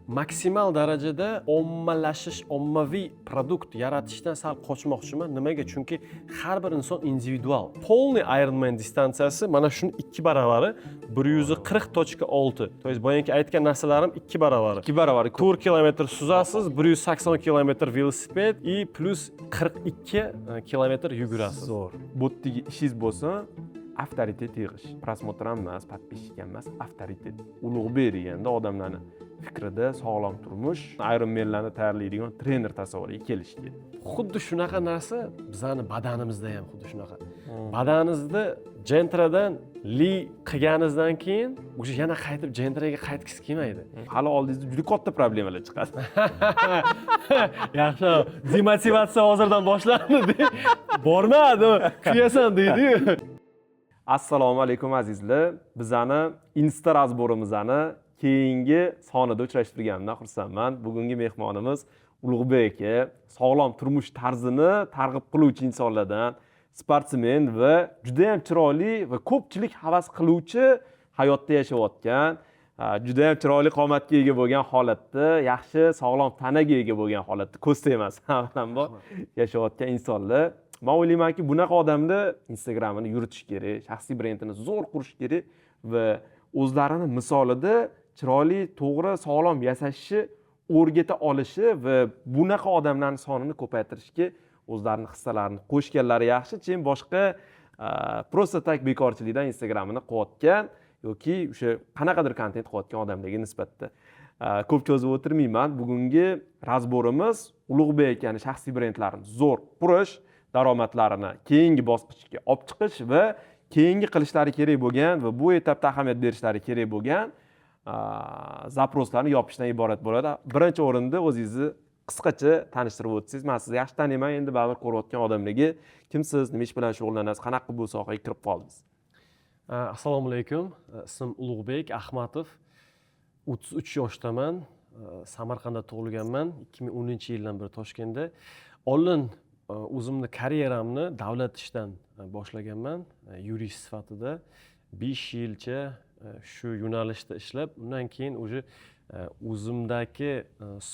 Maksimal darajada ommalashish, ommaviy продукт yaratishdan sal qochmoqchiman. Nimaga? Chunki har bir inson individual. Полный Ironman distansiyasi mana shuni 2 baravari, 140.6. То есть boyagi aytgan narsalarim 2 baravari. 2 baravari. 4 kilometr suzasiz, 180 kilometr velosiped и плюs 42 kilometr yugurasiz. Zo'r. Bu yerdagi ishingiz bo'lsin avtoritet yig'ish, просмотр ham emas, подписчик ham emas, avtoritet. Ulug'bek deganda odamlarni fikrida sog'lom turmush, Ironmanlarni tayyorlaydigan trener tasavvuriga kelishi kerak. Xuddi shunaqa narsa bizani badanimizda ham, xuddi shunaqa. Badaningizda Gentradan li qilganingizdan keyin уже yana qaytib Gentraga qaytgisi kelmaydi. Hali oldingizda juda katta problemalar chiqadi. Yaxshi, demotivatsiya hozirdan boshlandi. Borma, kuyasan deydiyu. Assalomu alaykum, azizlar! Bizani insta разбор imizni keyingi sonida uchrashtirganimdan xursandman. Bugungi mehmonimiz Ulug'bek aka, sog'lom turmush tarzini targ'ib qiluvchi insonlardan, sportsmen va judayam chiroyli va ko'pchilik havas qiluvchi hayotda yashayotgan, judayam chiroyli qomatga ega bo'lgan holatda, yaxshi sog'lom tanaga ega bo'lgan holatda, ko'z tegmasin, avvalambor, yashayotgan insonlar. Man o'ylaymanki, bunaqa odamni Instagramini yuritish kerak, shaxsiy brendini zo'r qurish kerak va o'zlarini misolida chiroyli, to'g'ri, sog'lom yashashni o'rgata olishi va bunaqa odamlarni sonini ko'paytirishga o'zlarini hissalarini qo'shganlari yaxshi, chin boshqa просто так bekorchilikdan Instagramini qilayotgan yoki o'sha qanaqadir kontent qilayotgan odamlarga nisbatda. Ko'p cho'zib o'tirmayman. Bugungi разбор imiz Ulug'bek akani shaxsiy brendlarini zo'r qurish, daromadlarini keyingi bosqichga olib chiqish va keyingi qilishlari kerak bo'lgan va bu etapda ahamiyat berishlari kerak bo'lgan запрос larni yopishdan iborat bo'ladi. Birinchi o'rinda o'zingizni qisqacha tanishtirib o'tsangiz. Man sizni yaxshi taniyman, endi baribir ko'rayotgan odamlarga kimsiz, nima ish bilan shug'ullanasiz, qanaqa qilib bu sohaga kirib qoldingiz? Assalomu alaykum. Ismim Ulug'bek Ahmatov, 33 yoshdaman. Samarqandda tug'ilganman, 2010 yildan beri Toshkentda. Oldin o'zimni karyeramni davlat ishidan boshlaganman, yurist sifatida 5 yilcha shu yo'nalishda ishlab, undan keyin уже o'zimdagi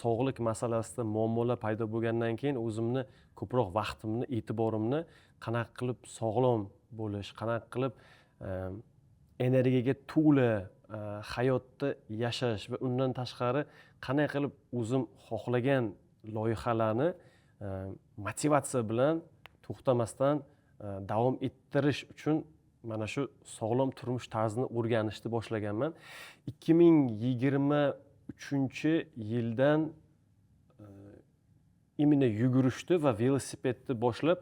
sog'lik masalasida muammolar paydo bo'lgandan keyin o'zimni ko'proq vaqtimni, e'tiborimni qanaqa qilib sog'lom bo'lish, qanaqa qilib energiyaga to'la hayotda yashash va undan tashqari qanday qilib o'zim xohlagan loyihalarni motivatsiya bilan to'xtamasdan davom ettirish uchun mana shu sog'lom turmush tarzini o'rganishni boshlaganman. 2023 yildan именно yugurishni va velosipedni boshlab,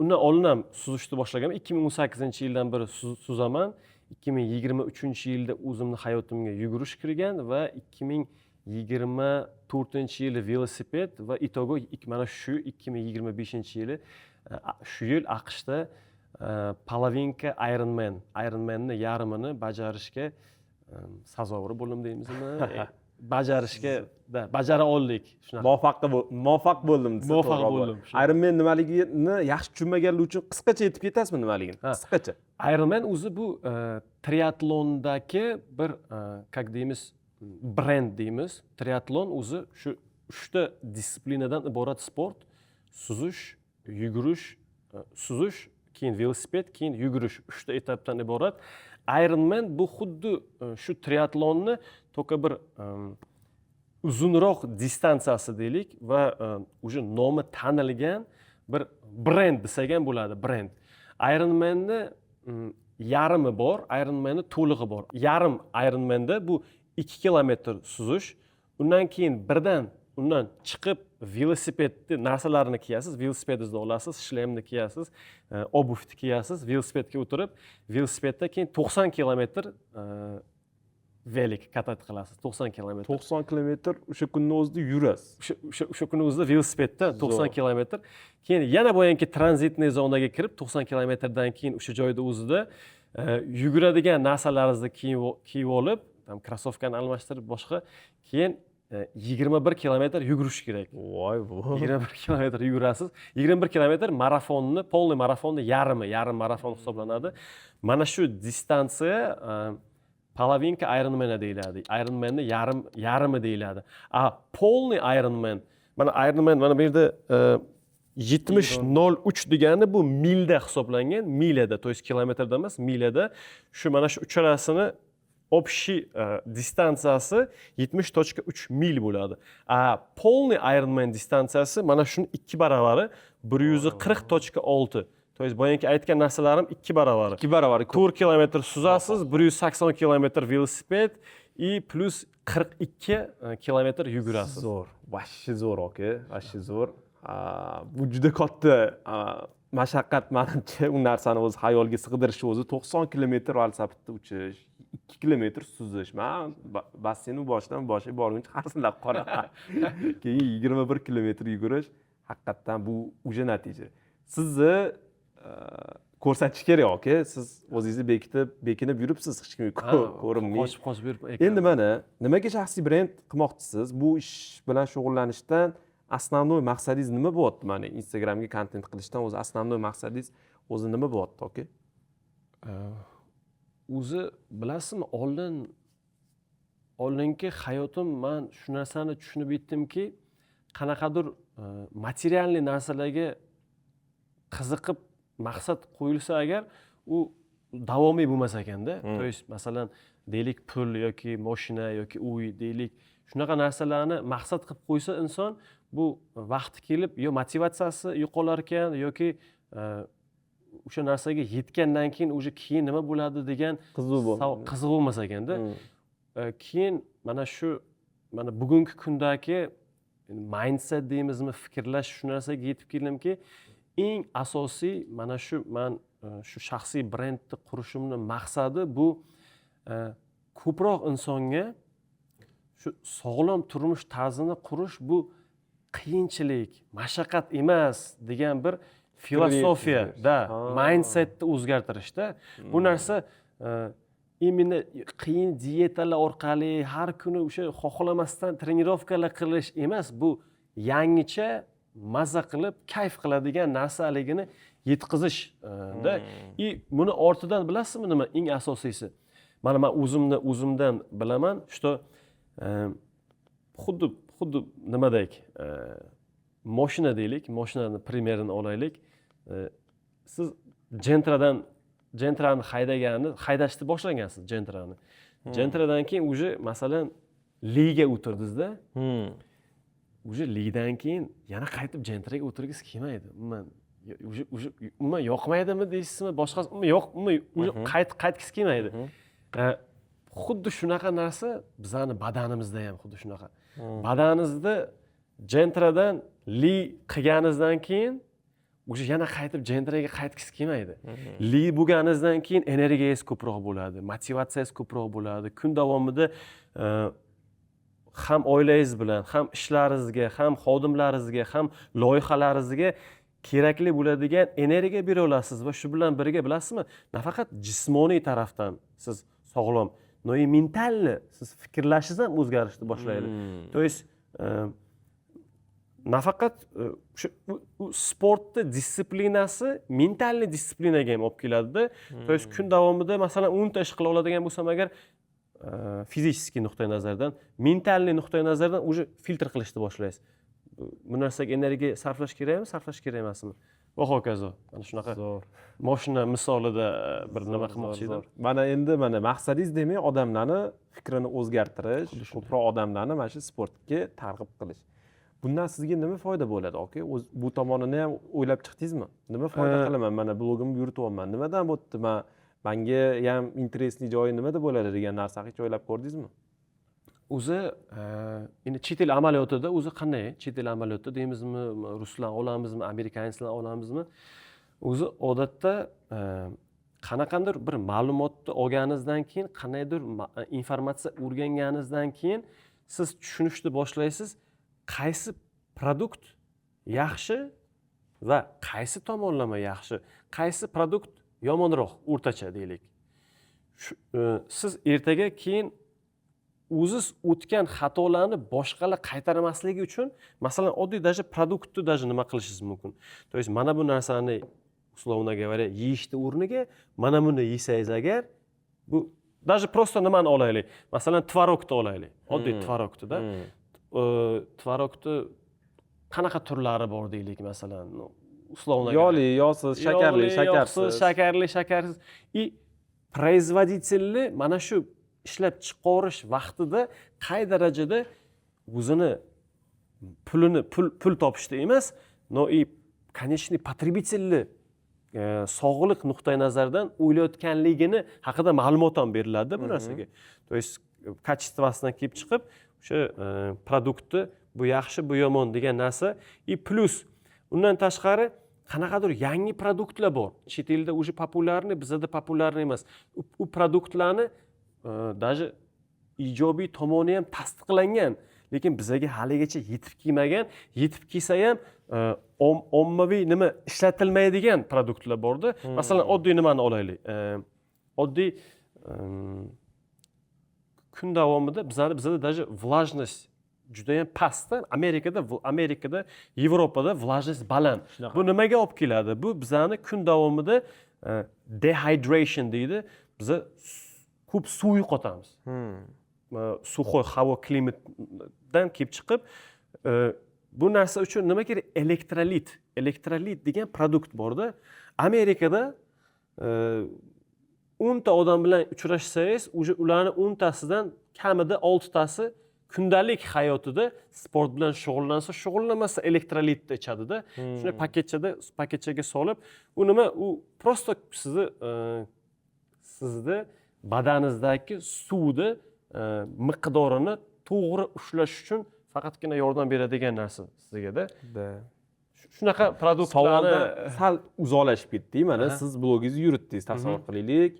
undan oldin ham suzishni boshlaganman. 2018 yildan beri suzaman. 2023 yilda o'zimni hayotimga yugurish kirgan va 2024 yili velosiped va итого mana shu 2025 yili, shu yil AQShda половинка Ironman, Ironmanni yarmini bajarishga sazovor bo'ldim deymizmi, bajarishga da bajara oldik shunaqa. Muvaffaq bo'ldim desa Muvaffaq to'g'riroq bo'ldim, bo'ladi. Ironman nimaligini yaxshi tushunmaganlar uchun qisqacha aytib ketasizmi nimaligini? Ha. Qisqacha. Ironman o'zi bu triatlondagi bir как deymiz, brend deymiz. Triatlon o'zi shu uchta дисциплина dan iborat sport: suzish, yugurish, suzish, keyin velosiped, keyin yugurish. Uchta etapdan iborat. Ironman bu xuddi shu triatlonni только bir uzunroq distansiyasi deylik va уже nomi tanilgan bir brend desak ham bo'ladi, brend. Ironmanni yarmi bor, Ironmanni to'lig'i bor. Yarim Ironmanda bu 2 kilometr suzish, undan keyin birdan undan chiqib velosipedni narsalarini kiyasiz, velosipedingizni olasiz, shlemni kiyasiz, обувь ni kiyasiz, velosipedga o'tirib, velosipedda keyin 90 kilometr велик катать qilasiz, 90 kilometr. 90 kilometr o'sha kunni o'zida yurasiz? O'sha kuni o'zida velosipedda 90 Zo'r. kilometr. Keyin yana boyagi транзитный zonaga kirib, 90 kilometrdan keyin o'sha joyda o'zida yuguradigan narsalaringizni kiyib olib, там krossovkani almashtirib boshqa, keyin 21 kilometr yugurish kerak. Voy bu. 21 kilometr yugurasiz. 21 kilometr marafonni, полный marafonni yarmi, yarim marafon hisoblanadi. Mana shu distansiya. Половинка Ironmana deyiladi, Ironmanni yarim yarimi deyiladi. A полный Ironman, mana Ironman, mana bu yerda 70.03 degani bu milda hisoblangan, milada, то есть kilometrda emas, milada. Shu mana shu uchalasini общий distansiyasi 70.3 mil bo'ladi. A полный Ironman distansiyasi mana shuni 2 baravari, 140.6, то есть boyagi aytgan narsalarim 2 baravari. 2 baravari ko'p. 4 kilometr suzasiz, 180 kilometr velosiped и плюс 42 kilometr yugurasiz. Zo'r, вообще zo'r, aka, вообще zo'r. Bu juda katta mashaqqat manimcha, u narsani o'zi xayolga sig'dirishni o'zi. 90 kilometr velosipedda uchish, 2 kilometr suzish, man basseynni boshidan boshiga borguncha harsillab qolaman. Keyin 21 kilometr yugurish, haqiqatdan bu уже natija. Sizni ko'rsatish kerak, aka. Siz o'zingizni bekitib, bekinib yuribsiz, hech kimga ko'rinmay. Qochib qochib yurib. Endi mana nimaga shaxsiy brend qilmoqchisiz? Bu ish bilan shug'ullanishdan основной maqsadingiz nima bo'lyapti? Mana Instagramga kontent qilishdan o'zi основной maqsadingiz o'zi nima bo'lyapti, aka? O'zi bilasizmi, oldingi hayotim, man shu narsani tushunib yetdimki, qanaqadir материальный narsalarga qiziqib maqsad qo'yilsa agar, u davomiy bo'lmas ekanda. То есть masalan, deylik, pul yoki moshina yoki uy deylik, shunaqa narsalarni maqsad qilib qo'ysa inson, bu vaqti kelib yo motivatsiyasi yo'qolar ekan yoki o'sha narsaga yetgandan keyin уже keyin nima bo'ladi degan qiziq bo'lmaydi. Qiziq bo'lmas ekanda. Keyin mana shu, mana bugungi kundagi mindset deymizmi, fikrlash, shu narsaga yetib keldimki, eng asosiy mana shu man shu shaxsiy brendni qurishimni maqsadi bu ko'proq insonga shu sog'lom turmush tarzini qurish bu qiyinchilik, mashaqqat emas degan bir filosofiya yetkazib da berish. Mindsetni o'zgartirishda. Bu narsa именно qiyin dietalar orqali har kuni o'sha xohlamasdan trenirovkalar qilish emas, bu yangicha maza qilib, kayf qiladigan narsaligini yetkazish da. И buni ortidan bilasizmi nima eng asosiysi? Mana man o'zimni o'zimdan bilaman, что xuddi nimadek, moshina deylik, moshinani пример ini olaylik. Siz Gentradan, Gentrani haydagani, haydashni boshlagansiz Gentrani. Gentradan keyin уже masalan Liga o'tirdingizda. Уже Lidan keyin yana qaytib Gentraga o'tirgisi kelmaydi umuman. Уже umuman yoqmaydimi deysizmi, boshqasi, umuman yo'q, umuman уже qaytgisi kelmaydi. Xuddi shunaqa narsa bizani badanimizda ham xuddi shunaqa. Badaningizda Gentradan Li qilganingizdan keyin уже yana qaytib Gentraga qaytgisi kelmaydi. Li bo'lganingizdan keyin energiyangiz ko'proq bo'ladi, motivatsiyangiz ko'proq bo'ladi. Kun davomida ham oilangiz bilan, ham ishlaringizga, ham xodimlaringizga, ham loyihalaringizga kerakli bo'ladigan energiya bera olasiz. Va shu bilan birga, bilasizmi, nafaqat jismoniy tarafdan siz sog'lom, но и ментальный siz fikrlashingiz ham o'zgarishni boshlaydi. То есть nafaqat o'sha u sportni disiplinasi ментальный дисциплина ga ham olib keladida. То есть kun davomida masalan 10 ta ish qila oladigan bo'lsam agar, физический nuqtai nazardan, ментальный nuqtai nazardan уже filtr qilishni boshlaysiz: bu narsaga energiya sarflash kerakmi, sarflash kerak emasmi va hokazo. Mana shunaqa Zo'r. moshina misolida bir nima Zo'r, qilmoqchi zo'r, edim. Zo'r. Mana endi mana maqsadingiz demak odamlarni fikrini o'zgartirish, ko'proq odamlarni mana shu sportga targ'ib qilish. Bundan sizga nima foyda bo'ladi, aka? O'z bu tomonini ham o'ylab chiqdingizmi? Nima foyda qilaman? Mana blogimni yurityapman. Nimadan bo'pti? Man manga ham интересный joyi nimada bo'ladi degan narsani hech o'ylab ko'rdingizmi? O'zi endi chet el amaliyotida o'zi qanday, chet el amaliyotida deymizmi, ruslar olamizmi, американец lar olamizmi, o'zi odatda qanaqandir bir ma'lumotni olganingizdan keyin, qandaydir informatsiya o'rganganingizdan keyin siz tushunishni boshlaysiz, qaysi продукт yaxshi va qaysi tomonlama yaxshi, qaysi продукт yomonroq, o'rtacha deylik. Siz ertaga keyin o'ziz o'tgan xatolarni boshqalar qaytarmasligi uchun, masalan, oddiy даже продукт ni даже nima qilishingiz mumkin. То есть mana bu narsani, условно говоря, yeyishni o'rniga mana buni yesangiz agar, bu Даже просто nimani olaylik, masalan, творог ni olaylik, oddiy творог nida. Творог ni qanaqa turlari bor deylik, masalan, ну, условно. Yog'li, yog'siz, shakarli, Yog'li, shakarsiz. Yog'siz, shakarli, shakarsiz. И производитель ni mana shu ishlab chiqarish vaqtida qay darajada o'zini pulini, pul topishda emas, но и конечный потребитель ni sog'liq nuqtai nazaridan o'ylayotganligini haqida ma'lumot ham beriladi bu narsaga. То есть качество sidan kelib chiqib o'sha продукт ni, bu yaxshi, bu yomon degan narsa. И плюс undan tashqari qanaqadir yangi продукт lar bor, chet elda уже популярный, bizada популярный emas. U продукт larni даже ijobiy tomoni ham tasdiqlangan, lekin bizaga haligacha yetib kelmagan, yetib kelsa ham ommaviy nima ishlatilmaydigan продукт lar borda. Masalan, oddiy nimani olaylik, oddiy kun davomida bizada даже влажность judayam pastda. Amerikada, Yevropada влажность baland. Shunaqa. Bu nimaga olib keladi? Bu bizani kun davomida dehydration deydi, biza ko'p suv yo'qotamiz. Сухой havo, климат dan kelib chiqib bu narsa uchun nima kerak? Elektrolit. Elektrolit degan продукт borda. Amerikada 10 ta odam bilan uchrashsangiz, уже ularni 10 tasidan kamida oltitasi kundalik hayotida sport bilan shug'ullansa, shug'ullanmasa, elektrolitni ichadida. Shunday paketchaga solib. U nima? U просто sizni badaningizdagi suvni miqdorini to'g'ri ushlash uchun faqatgina yordam beradigan narsa sizgada. Shunaqa продукт larni. Savoldan sal uzoqlashib ketdik. Mana, siz blogingizni yuritdingiz, tasavvur qilaylik.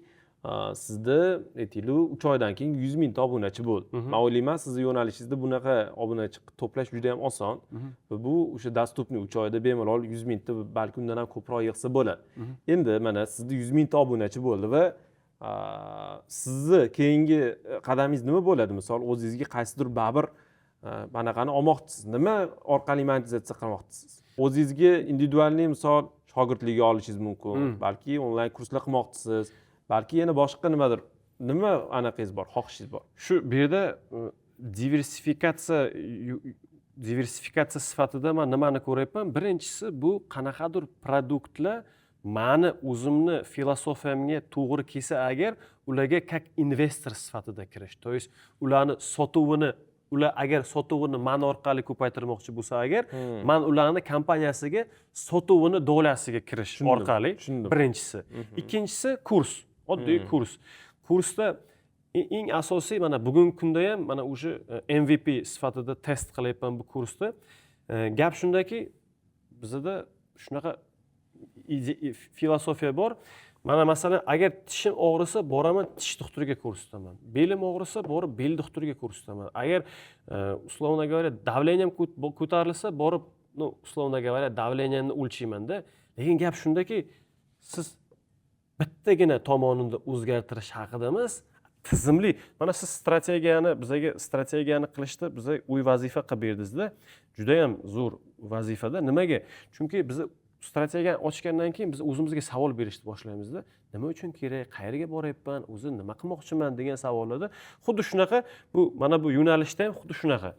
Sizda, aytaylik, 3 oydan keyin 100 mingta obunachi bo'ldi. Man o'ylayman, sizni yo'nalishingizda bunaqa obunachi to'plash juda yam oson va bu o'sha доступный, 3 oyda bemalol 100 mingta, balki undan ham ko'proq yig'sa bo'ladi. Endi mana sizda 100 mingta obunachi bo'ldi va sizni keyingi qadamingiz nima bo'ladi? Misol, o'zingizga qaysidir baribir anaqani olmoqchisiz, nima orqali monetizatsiya qilmoqchisiz? O'zingizga индивидуальный, misol, shogirdlikka olishingiz mumkin, balki onlayn kurslar qilmoqchisiz, balki yana boshqa nimadir, nima anaqangiz bor, xohishingiz bor? Shu bu yerda diversifikatsiya sifatida man nimani ko'ryapman? Birinchisi, bu qanaqadir продукт lar mani o'zimni filosofiyamga to'g'ri kelsa agar, ularga как investor sifatida kirish. То есть ularni sotuvini, ular agar sotuvini man orqali ko'paytirmoqchi bo'lsa agar, man ularni kompaniyasiga sotuvini доля siga kirish orqali. Birinchisi. Ikkinchisi, kurs, oddiy kurs. Kursda eng asosiy, mana bugungi kunda ham mana уже MVP sifatida test qilyapman bu kursda. Gap shundaki, bizada shunaqa filosofiya bor. Mana, masalan, agar tishim og'risa, boraman, tish doktoriga ko'rsataman. Belim og'risa, borib bel doktoriga ko'rsataman. Agar условно говоря, давлением ko'tarilsa, borib, ну, условно говоря, давление mni o'lchaymanda. Lekin gap shundaki, siz bittagina tomonini o'zgartirish haqida emas, tizimli. Mana siz strategiyani, bizaga strategiyani qilishda biza uy vazifa qilib berdingizda, judayam zo'r vazifada. Nimaga? Chunki biz strategiyani ochgandan keyin biz o'zimizga savol berishni boshlaymizda: nima uchun kerak, qayerga boryapman, o'zi nima qilmoqchiman degan savollarda. Xuddi shunaqa bu, mana bu yo'nalishda ham xuddi shunaqa.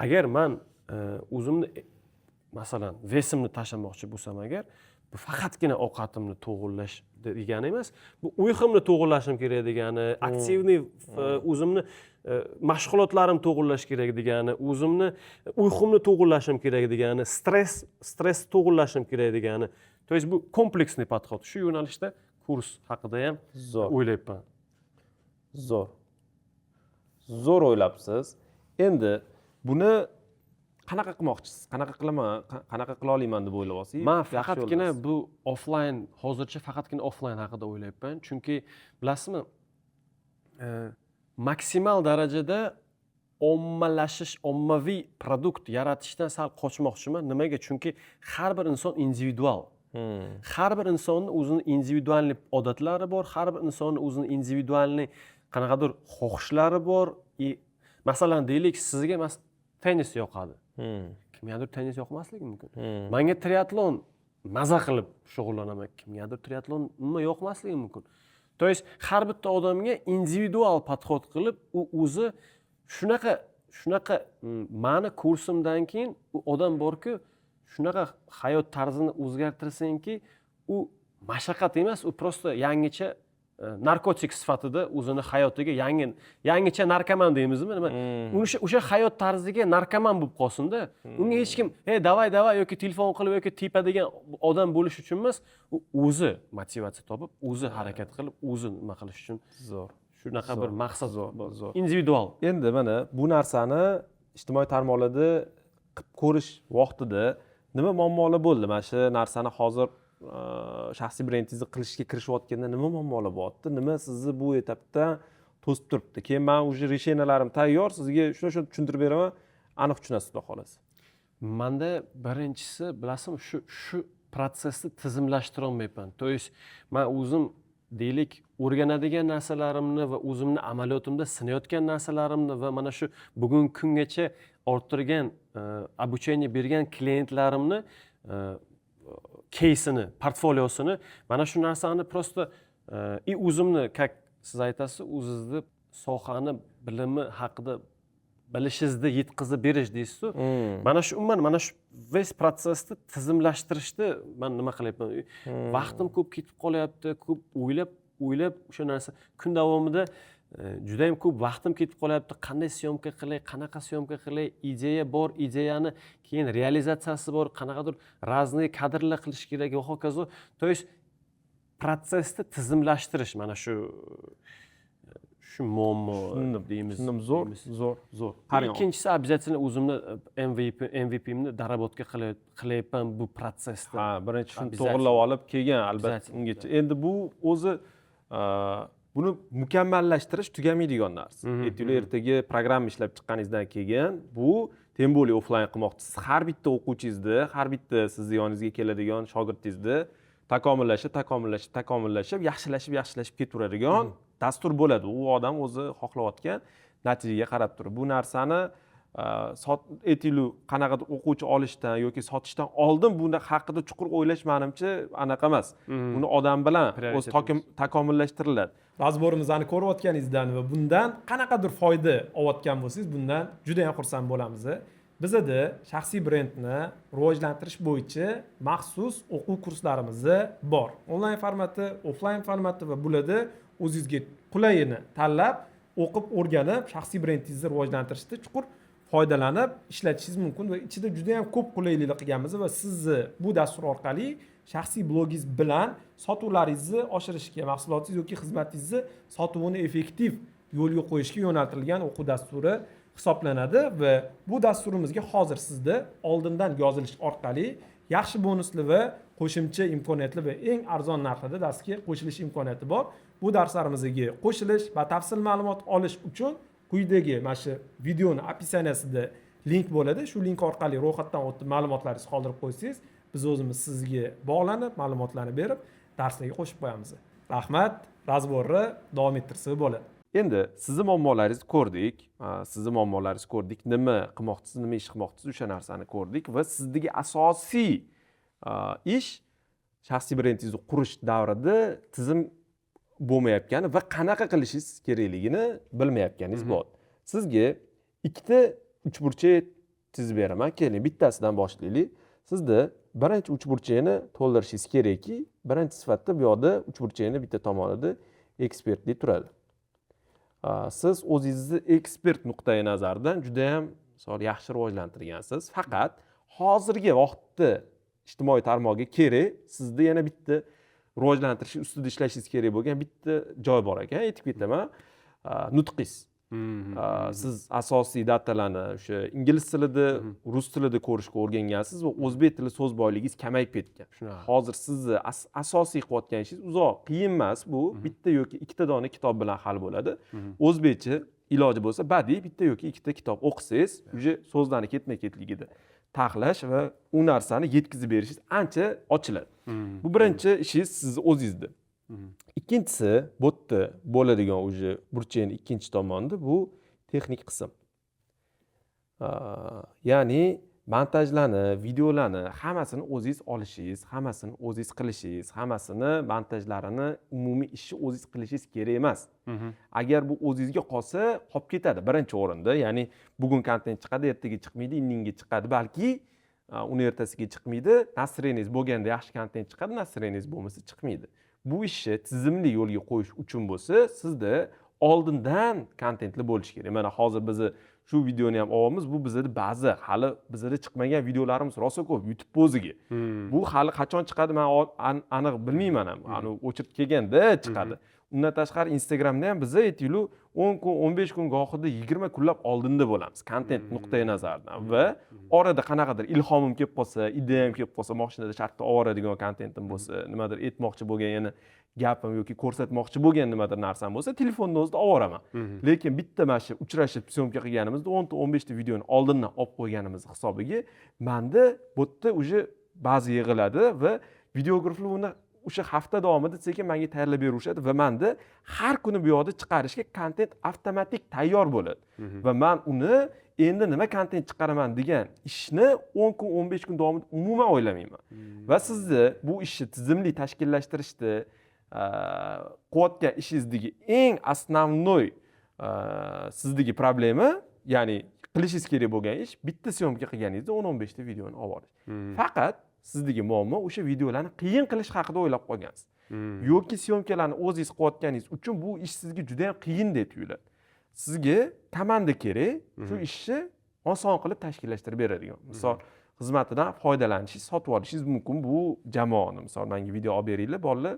Agar man o'zimni masalan, вес imni tashlamoqchi bo'lsam agar, bu faqatgina ovqatimni to'g'irlash degani emas, bu uyqumni to'g'irlashim kerak degani, активный o'zimni mashg'ulotlarimni to'g'irlash kerak degani, o'zimni uyqumni to'g'irlashim kerak degani, stressni to'g'irlashim kerak degani. То есть bu комплексный подход. Shu yo'nalishda kurs haqida ham Zo'r. o'ylayapman. Zo'r, zo'r o'ylabsiz. Endi buni qanaqa qilmoqchisiz, qanaqa qilaman, qanaqa qila olaman deb o'ylayapsiz? Man Yaxshi faqatgina yo'ldasiz. bu offlayn, hozircha faqatgina offlayn haqida o'ylayapman. Chunki bilasizmi, maksimal darajada ommalashish, ommaviy продукт yaratishdan sal qochmoqchiman. Nimaga? Chunki har bir inson individual. Har bir insonni o'zini индивидуальный odatlari bor, har bir insonni o'zini индивидуальный qanaqadir xohishlari bor. И masalan, deylik, sizga tennis yoqadi, kimgadir tennis yoqmasligi mumkin. Manga triatlon, maza qilib shug'ullanaman, kimgadir triatlon umuman yoqmasligi mumkin. То есть har bitta odamga individual подход qilib, u o'zi shunaqa mani kursimdan keyin u odam borku, shunaqa hayot tarzini o'zgartirsangki, u mashaqqat emas, u просто yangicha narkotik sifatida o'zini hayotiga yangicha narkoman deymizmi, nima, o'sha hayot tarziga narkoman bo'lib qolsinda. Unga hech kim "Ey, давай, давай" yoki telefon qilib yoki tepadigan odam bo'lish uchun emas, u o'zi motivatsiya topib, o'zi harakat qilib, o'zi nima qilish uchun. Zo'r. Shunaqa bir maqsad Zo'r, bor. Zo'r. Individual. Endi mana bu narsani ijtimoiy tarmoqlarda qilib ko'rish vaqtida nima muammolar bo'ldi? Mana shu narsani hozir shaxsiy brendingizni qilishga kirishayotganda nima muammolar bo'lyapti, nima sizni bu etapda to'sib turibdi? Keyin man уже решения larim tayyor, sizga shuni shuni tushuntirib beraman, aniq tushunasiz, xudo xohlasa. Manda birinchisi, bilasizmi, shu protsessni tizimlashtirolmayman. То есть man o'zim, deylik, o'rganadigan narsalarimni va o'zimni amaliyotimda sinayotgan narsalarimni va mana shu bugungi kungacha orttirgan, обучение bergan klientlarimni keysini, portfoliosini, mana shu narsani просто и o'zimni, как siz aytasiz, o'zizni sohani bilimi haqida bilishingizni yetkazib berish deysizu. Mana shu umuman mana shu весь protsessni tizimlashtirishni man nima qilyapman, vaqtim ko'p ketib qolyapti, ko'p o'ylab o'ylab o'sha narsa kun davomida judayam ko'p vaqtim ketib qolyapti: qanday съёмка qilay, qanaqa съёмка qilay, ideya bor, ideyani keyin realizatsiyasi bor, qanaqadir разные kadrlar qilish kerak va hokazo. То есть protsessni tizimlashtirish, mana shu muammo Tushundim. deymiz. Tushundim, zo'r. Deymiz. Zo'r, zo'r. Qarang. Ikkinchisi, обязательно o'zimni MVPmni доработка qilyapman bu protsessda. Ha, birinchi shuni Обязательно. to'g'irlab olib, keyin albatta Обязательно. ungacha. Endi bu o'zi buni mukammallashtirish tugamaydigan narsa. Aytaylik, ertaga programma ishlab chiqqaningizdan keyin bu, тем более offlayn qilmoqchisiz, har bitta o'quvchingizni, har bitta sizni yoningizga keladigan shogirdingizni takomillashib, takomillashib, takomillashib, yaxshilashib, yaxshilashib ketaveradigan dastur bo'ladi, u odam o'zi xohlayotgan natijaga qarab turib. Bu narsani sot, aytaylik, qanaqadir o'quvchi olishdan yoki sotishdan oldin buni haqida chuqur o'ylash, manimcha, anaqa emas. Buni odam bilan o'zi Prioritet. Takomillashtiriladi. Разбор imizni ko'rayotganingizdan va bundan qanaqadir foyda olayotgan bo'lsangiz, bundan juda yam xursand bo'lamiz. Bizada shaxsiy brendni rivojlantirish bo'yicha maxsus o'quv kurslarimiz bor, onlayn formati, offlayn formati, va bularda o'zingizga qulayini tanlab, o'qib, o'rganib, shaxsiy brendingizni rivojlantirishda chuqur foydalanib ishlatishingiz mumkin. Va ichida juda yam ko'p qulayliklar qilganmiz va sizni bu dastur orqali shaxsiy blogingiz bilan sotuvlaringizni oshirishga, mahsulotingiz yoki xizmatingizni sotuvini effektiv yo'lga qo'yishga yo'naltirilgan o'quv dasturi hisoblanadi. Va bu dasturimizga hozir sizda oldindan yozilish orqali yaxshi bonusli va qo'shimcha imkoniyatli va eng arzon narxlarda darsga qo'shilish imkoniyati bor. Bu darslarimizga qo'shilish, batafsil ma'lumot olish uchun quyidagi mana shu videoni описания sida link bo'ladi. Shu link orqali ro'yxatdan o'tib, ma'lumotlaringizni qoldirib qo'ysangiz, biz o'zimiz sizga bog'lanib, ma'lumotlarni berib, darslarga qo'shib qo'yamiz. Rahmat, разбор ni davom ettirsa bo'ladi. Endi sizni muammolaringizni ko'rdik, sizni muammolaringizni ko'rdik, nima qilmoqchisiz, nima ish qilmoqchisiz, o'sha narsani ko'rdik va sizdagi asosiy ish shaxsiy brendingizni qurish davrida tizim bo'lmayotgani va qanaqa qilishingiz kerakligini bilmayotganingiz bor. Sizga ikkita uchburchak chizib beraman. Keling, bittasidan boshlaylik. Sizda birinchi uchburchakni to'ldirishingiz kerakki, birinchi sifatida bu yoqda uchburchakni bitta tomonida ekspertlik turadi. Siz o'zingizni ekspert nuqtai nazaridan judayam, misol, yaxshi rivojlantirgansiz, faqat hozirgi vaqtda ijtimoiy tarmoqga kerak sizda yana bitta rivojlantirish ustida ishlashingiz kerak bo'lgan bitta joy bor ekan, aytib ketaman: nutqingiz. Siz asosiy datalarni o'sha ingliz tilida, rus tilida ko'rishga o'rgangansiz va o'zbek tili so'z boyligingiz kamayib ketgan. Shunaqa. Hozir sizni asosiy qilayotgan ishingiz uzoq qiyin emas, bu bitta yoki ikkita dona kitob bilan hal bo'ladi. O'zbekcha iloji bo'lsa badiiy bitta yoki ikkita kitob o'qisangiz, уже so'zlarni ketma ketligida taxlash va u narsani yetkazib berishingiz ancha ochiladi. Bu birinchi ishingiz sizni o'zingizda. Ikkinchisi, bu yerda bo'ladigan уже burchakni ikkinchi tomonida, bu texnik qism. Ya'ni Montajlarni, videolarni hammasini o'zingiz olishingiz, hammasini o'zingiz qilishingiz, hammasini montajlarini, umumiy ishni o'zingiz qilishingiz kerak emas. Agar bu o'zingizga qolsa, qolib ketadi birinchi o'rinda. Ya'ni bugun kontent chiqadi, ertaga chiqmaydi, indinga chiqadi, balki uni ertasiga chiqmaydi. Настроение ngiz bo'lganda yaxshi kontent chiqadi, настроение ngiz bo'lmasa chiqmaydi. Bu ishni tizimli yo'lga qo'yish uchun bo'lsa, sizda oldindan kontentli bo'lishi kerak. Mana hozir bizni shu videoni ham olyapmiz, bu bizada ba'zi hali bizada chiqmagan videolarimiz rosa ko'p YouTube o'ziga. Bu hali qachon chiqadi, man aniq bilmayman ham, ani o'chirib kelganda chiqadi. Undan tashqari, Instagramda ham biza, aytaylik, 10 kun, 15 kun, gohida 20 kunlab oldinda bo'lamiz kontent nuqtai nazaridan. Va orada qanaqadir ilhomim kelib qolsa, ideyam kelib qolsa, mashinada shartta olib yuboradigan kontentim bo'lsa, nimadir aytmoqchi bo'lgan yana gapim yoki ko'rsatmoqchi bo'lgan nimadir narsam bo'lsa, telefonni o'zida olib yuboraman. Lekin bitta mana shu uchrashib съёмка qilganimizda 10 ta, 15 ta videoni oldindan olib qo'yganimiz hisobiga manda bu yerda уже baza yig'iladi va videograflar uni o'sha hafta davomida sekin manga tayyorlab berishadi va manda har kuni bu yoqda chiqarishga kontent avtomatik tayyor bo'ladi. Va man uni endi nima kontent chiqaraman degan ishni 10 kun, 15 kun davomida umuman o'ylamayman. Va sizni bu ishni tizimli tashkillashtirishda qilayotgan ishingizdagi eng основной sizdagi problema, ya'ni qilishingiz kerak bo'lgan ish, bitta съёмка qilganingizda 10-15 ta videoni olib olish. Faqat sizdagi muammo, o'sha videolarni qiyin qilish haqida o'ylab qolgansiz yoki съёмка larni o'zingiz qilayotganingiz uchun bu ish sizga juda yam qiyindek tuyuladi. Sizga komanda kerak, shu ishni oson qilib tashkillashtirib beradigan. Misol, xizmatidan foydalanishingiz, sotib olishingiz mumkin bu jamoani. Misol, manga video olib beringlar, bolalar,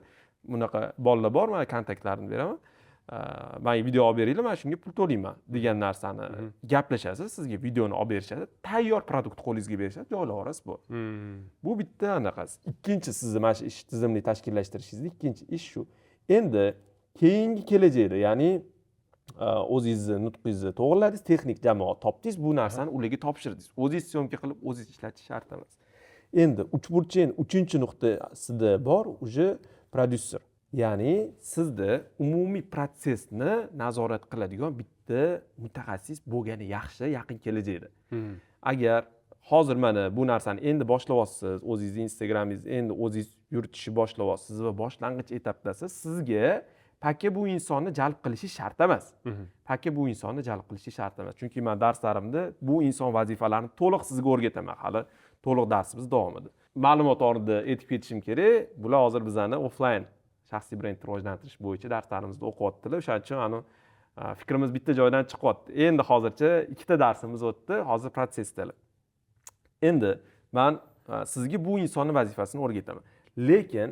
bunaqa bolalar bor, mana kontaktlarini beraman, manga video olib beringlar, man shunga pul to'layman degan narsani gaplashasiz, sizga videoni olib berishadi, tayyor продукт qo'lingizga berishadi, joylab yuborasiz, bu. Bu bitta anaqasi. Ikkinchi, sizni mana shu ish tizimli tashkillashtirishingizda ikkinchi ish shu. Endi keyingi kelajakda, ya'ni o'zingizni nutqingizni to'g'irladingiz, texnik jamoa topdingiz, bu narsani ularga topshirdingiz. O'zingiz съёмка qilib, o'zingiz ishlatish shart emas. Endi uchburchakni uchinchi nuqtasida bor уже prodyuser, ya'ni sizda umumiy protsessni nazorat qiladigan bitta mutaxassis bo'lgani yaxshi yaqin kelajakda. Agar hozir mana bu narsani endi boshlayapsiz, o'zingizni Instagramingizni endi o'zingiz yuritishni boshlayapsiz va boshlang'ich etapdasiz, sizga пока bu insonni jalb qilishi shart emas. Пока bu insonni jalb qilishi shart emas, chunki man darslarimda bu inson vazifalarini to'liq sizga o'rgataman, hali to'liq darsimiz davomida. Ma'lumot o'rnida aytib ketishim kerak, bular hozir bizani offlayn shaxsiy brend rivojlantirish bo'yicha darslarimizda o'qiyaptilar. O'shaning uchun anu fikrimiz bitta joydan chiqyapti. Endi hozircha ikkita darsimiz o'tdi, hozir protsessdalar. Endi man sizga bu insonni vazifasini o'rgataman. Lekin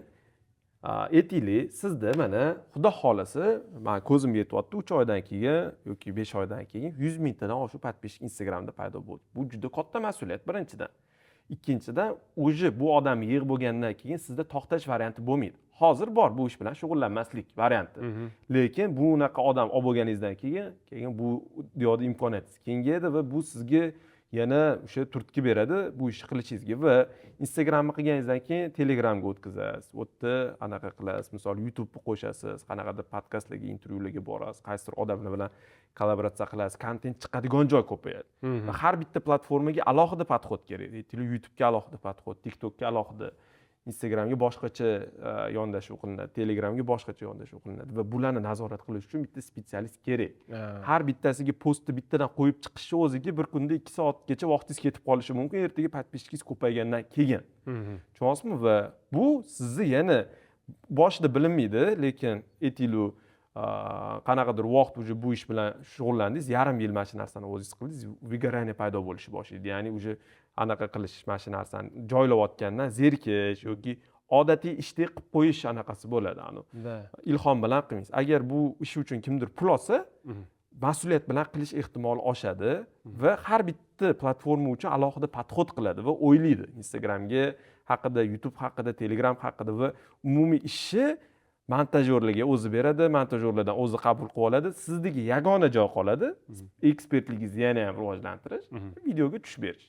aytaylik, sizda mana, xudo xohlasa, man ko'zim yetyapti, 3 oydan keyin yoki 5 oydan keyin 100 mingtadan oshiq подписчик Instagramda paydo bo'ldi. Bu juda katta mas'uliyat birinchidan. Ikkinchidan, уже bu odam yig'ib bo'lgandan keyin sizda to'xtash varianti bo'lmaydi. Hozir bor bu ish bilan shug'ullanmaslik varianti, lekin bunaqa odam olib bo'lganingizdan keyin bu yoqda imkoniyatingiz kengayadi va bu sizga yana o'sha turtki beradi bu ishni qilishingizga. Va Instagramni qilganingizdan keyin Telegramga o'tkazasiz, u yerda anaqa qilasiz, misol, YouTubeni qo'shasiz, qanaqadir podkastlarga, intervyularga borasiz, qaysidir odamlar bilan kollaboratsiya qilasiz, kontent chiqadigan joy ko'payadi. Va har bitta platformaga alohida подход kerak. Aytaylik, YouTubega alohida подход, TikTokka alohida, Instagramga boshqacha yondashuv qilinadi, Telegramga boshqacha yondashuv qilinadi. Va bularni nazorat qilish uchun bitta специалист kerak. Har bittasiga postni bittadan qo'yib chiqishni o'ziga bir kunda 2 soatgacha vaqtingiz ketib qolishi mumkin, ertaga подписчик ingiz ko'paygandan keyin. Tushunyapsizmi? Va bu sizni yana boshida bilinmaydi, lekin aytaylik, qanaqadir vaqt уже bu ish bilan shug'ullandingiz, yarim yil mana shu narsani o'zingiz qildingiz, выгорание paydo bo'lishni boshlaydi. Ya'ni уже anaqa qilish, mana shu narsani joylayotgandan zerikish yoki odatiy ishdek qilib qo'yish anaqasi bo'ladi anavi. Ilhom bilan qilmaysiz. Agar bu ish uchun kimdir pul olsa, mas'uliyat bilan qilish ehtimoli oshadi va har bitta platforma uchun alohida подход qiladi va o'ylaydi Instagramga haqida, YouTube haqida, Telegram haqida. Va umumiy ishni montajyorlarga o'zi beradi, montajyorlardan o'zi qabul qilib oladi. Sizniki yagona joy qoladi: ekspertligingizni yana ham rivojlantirish, videoga tushib berish.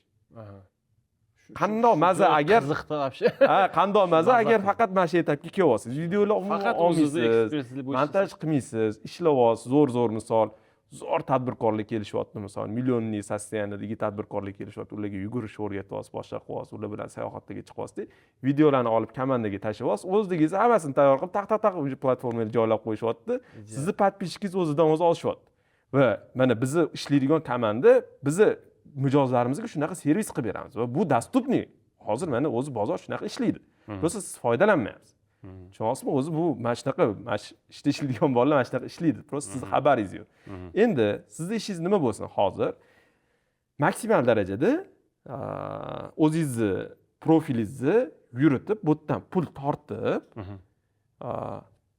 Qandoq maza agar Qiziqda вообще. Ha, qandoq maza Maza agar qilib. faqat mana shu etapga kelib olsangiz, videolar umuman Faqat o'zingizni olmaysiz, ekspertlik bo'yicha. montaj qilmaysiz, ishlayapsiz, zo'r zo'r misol. Zo'r tadbirkorlar kelishyapti, misol, миллионный состояние dagi tadbirkorlar kelishyapti, ularga yugurishni o'rgatyapsiz, boshqa qilyapsiz, ular bilan sayohatga chiqyapsizda, videolarni olib komandaga tashlayapsiz, o'zligingiz hammasini tayyor qilib, taq taq taq уже platformaga joylab qo'yishyapti, sizni подписчик ingiz o'zidan o'zi oshyapti. Va mana bizni ishlaydigan komanda bizni mijozlarimizga shunaqa servis qilib beramiz va bu доступный. Hozir mana o'zi bozor shunaqa ishlaydi, просто siz foydalanmayapsiz, tushunyapsizmi? O'zi bu mana shunaqa, mana shu ishda ishlaydigan bolalar mana shunaqa ishlaydi, просто sizni xabaringiz yo'q. Endi sizni ishingiz nima bo'lsin? Hozir maksimal darajada o'zingizni profilingizni yuritib, bu yerdan pul tortib,